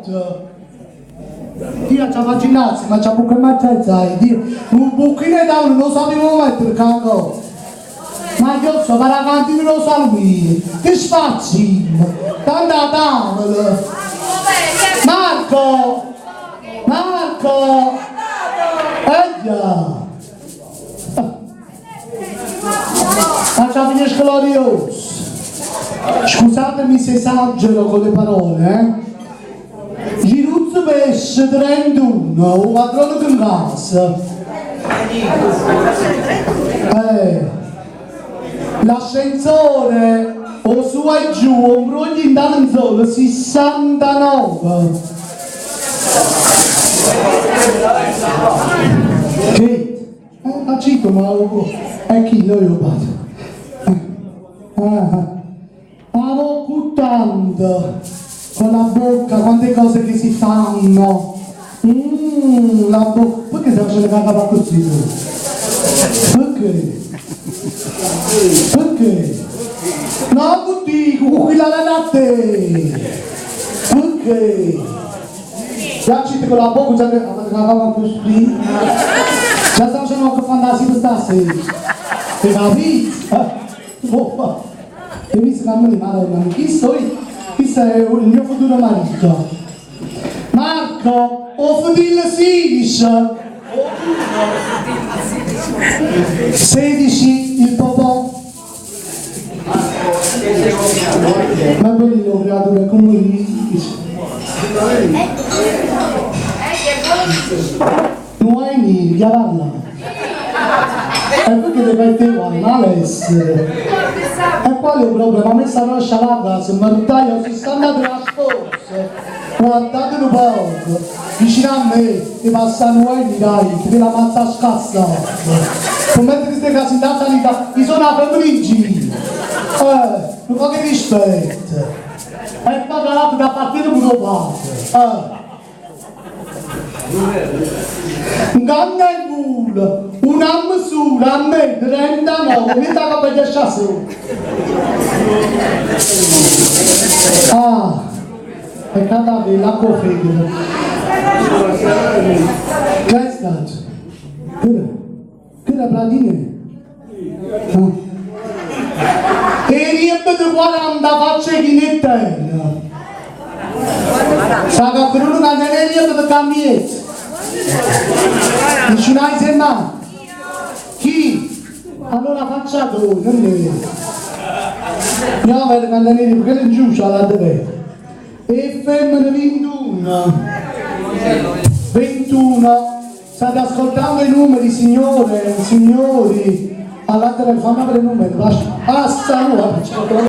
18. Io c'ho la ginnastica, ma c'ho buco in mezzo ai Un buchino di tavolo non sapevo mettere ancora. Ma io sto per avanti lo salumi, che sfaccino, tanta tavola. Marco! Marco! Eia! Facciamo gli gloriosi. Scusatemi se esagero con le parole, eh. Giruzzo pesce 31, un padrone con casa. Eh. L'ascensore o su e giù, un broglio in danzola, 69. Che? Ma cito, ma è chi noi lo padre? Ah, ah. Tanto con la bocca, quante cose che si fanno. La bocca. Perché stai facendo cagare così? Perché? Perché? No, dico, quella la te. Perché? Già ci con la bocca, già che cagava così. Già sta facendo una fantasia stasera. Hai capito? Oh, hai visto che mi madonna, chi sto io? Questo è il mio futuro marito. Marco, o Fidil 16. 16 il popò. Ma poi l'ho creato per come dice. Non hai niente, parla. E perché ti metti qua? Malessere. E qual è il problema? Ma messa una scialata, se mi taglio 63 la scorsa. Guardate un poco, vicino a me, ti passano i dai, ti la mazza scassata. Come queste case in sanità, mi sono una femmina. Un po' di rispetto. E poi l'altro da partire pure padre. Nganna in culo, una misura a me, 39, mi sta per sciasso. Ah, peccato avere l'acqua fredda. Che è stato? Che era? Che era Platine? Ah. E riempie di 40 facce chi ne tiene. Sa che per uno che non è riempie di cammietto. Dici una insieme. Chi? Allora faccia tu, non è. Andiamo a vedere quando ne perché giù c'ha la deve. E femmine 21. 21. State ascoltando i numeri, signore, signori. All'altra fammi avere i numeri. Basta, no.